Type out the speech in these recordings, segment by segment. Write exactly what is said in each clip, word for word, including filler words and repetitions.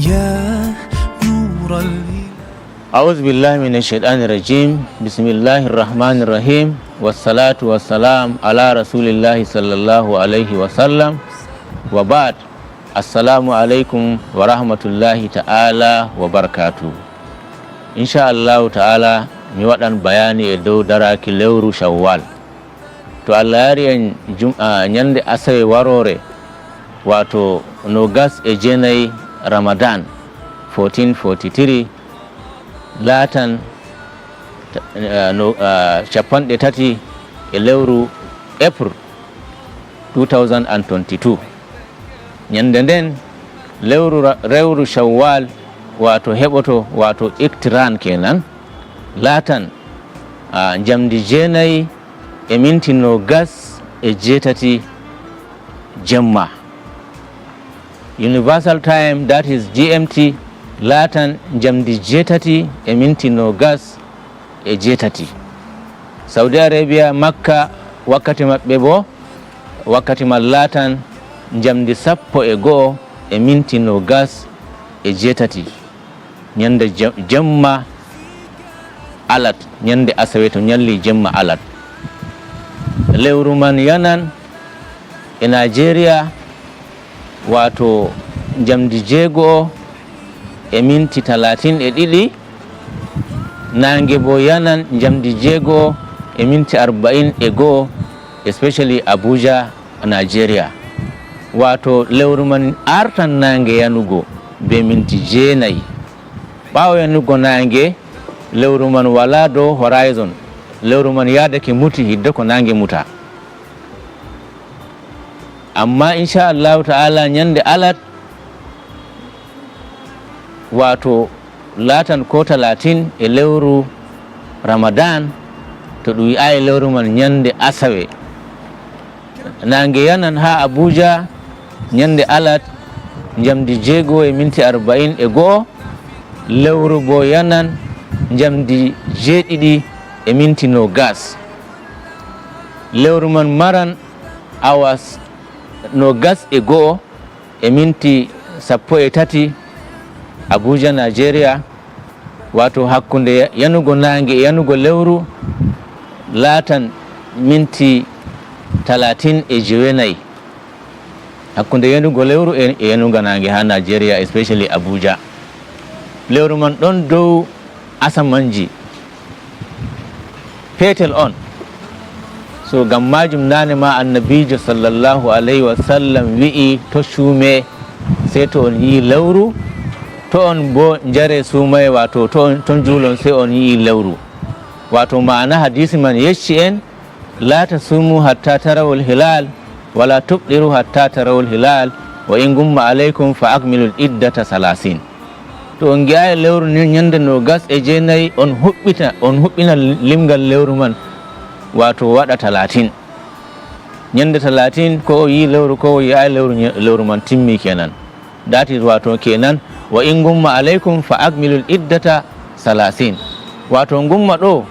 يا نور الهدى. أعوذ بالله من الشيطان الرجيم. بسم الله الرحمن الرحيم. والصلاة والسلام على رسول الله صلى الله عليه وسلم. وبعد. السلام عليكم ورحمة الله تعالى وبركاته. إن شاء الله تعالى, mi waɗan bayaani e dow daraaki lewru Shawwal. To Allah yari en jum-, a, ñande asawe waroore, waato noogas e jeenayi Ramadan fourteen forty-three, laatan, ta-, a, no, a, capanɗe tati e lewru April two thousand and twenty-two. Ñande nden, lewru ra-, rewru Shawwal, waato heɓoto, waato Iktiran kenan, laatan, a, njamndi jeenayi e minti noogas e jeetati jemma. Universal Time, that is G M T, laatan njamndi jeetati e minti noogas e jeetati. Saudi Arabia, Makka, wakkati maɓɓe bo, wakkati man laatan njamndi sappo e go'o e minti noogas e jeetati. Ñande je-, jemma alat, ñande asawe to ñalli jemma alat. Lewru man yanan e Nigeria, waato njamndi jeego'o e minti talatin e ɗiɗi, naange bo yanan njamndi jeego'o e minti arba'in e go'o, especially Abuja, Nigeria. Waato lewru man artan naange yanugo be minti jeenayi. Ɓaawo yanugo naange, lewru man wala dow horizon. Lewru man yaadake muti hiddeko naange muta. Amma insha Allahu ta'ala, ñande alat, waato laatan ko talatin e lewru Ramadan, to ɗum wi'aay lewru man ñande asawe. Naange yanan haa Abuja ñande alat njamndi jeego e minti arba'in e go'o, lewru bo yanan njamndi jeeɗiɗi e minti noogas. Lewru man maran awas noogas e go'o e minti sappo e tati Abuja, Nigeria, waato hakkunde ya-, yanugo naange e yanugo lewru laatan minti talatin e joweenayi. Hakkunde yanugo lewru e, e yanugo naange haa Nigeria, especially Abuja. Lewru man ɗon dow asamanji. Peetel on. So ngam maajum naane ma Annabiijo sallallahu alayhi wa sallam wi'i, "To cuume sey to on yi'i lewru, to on bo njare suumaye, waato to on, to njuulon sey on yi'i lewru." Waato ma'ana hadiisi man yecci en, "La tasumu hatta tarawul hilal, wala tufɗiru hatta tarawul hilal, wa in gumma alaykum fa akmilul iddata salasin." To on ngi'aay lewru ni ñande noogas e jeenayi, on huɓɓita, on huɓɓina limgal lewru man, waato waɗa talatin. Ñande talatin, ko o yi'i lewru, ko o yi'aay lewru, ñe-, lewru man timmi kenan. That is, waato kenan, "Wa in gumma alaykum fa akmilul iddata salasin." Waato gumma ɗo,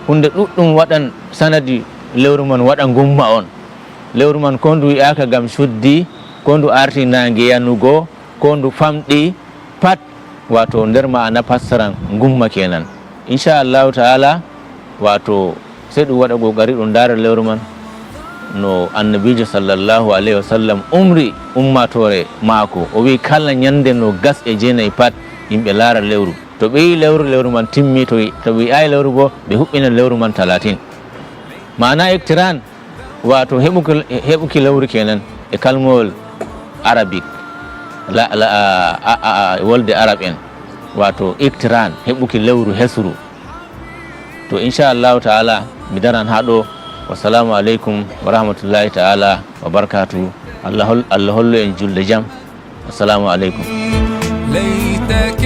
hunde ɗuɗɗum waɗan sanadi lewru man waɗa gumma on. Lewru man ko ndu yi'aaka ngam cuddi, ko ndu arti naange yanugo, ko ndu famɗi, pat, waato nder ma'ana fassaran gumma kenan. Insha Allahu ta'ala, waato sey ɗum waɗa qoqari ɗum ndaara lewru man no Annabiijo sallallahu alayhi wa sallam umri ummaatoore maako. O wi'i kala ñande noogas e jeenayi pat yimɓe laara lewru. To ɓe yi'i lewru, lewru man timmi, to, to ɓe yi'aay lewru bo, ɓe huɓɓina lewru man talatin. Ma'ana iktiran, waato heɓuki, heɓuki lewru kenan e kalmowol Arabic, la, la, a, a, a, wolde Arab en, waato iktiran, heɓuki lewru hesru. To, insha Allahu ta'ala, mi daran haa ɗo. Wassalamu aleykum wa rahmatullahi ta'ala wa barakatuhu. Allah hol-, Allah hollu en julde jam. Assalamu aleykum. ليتك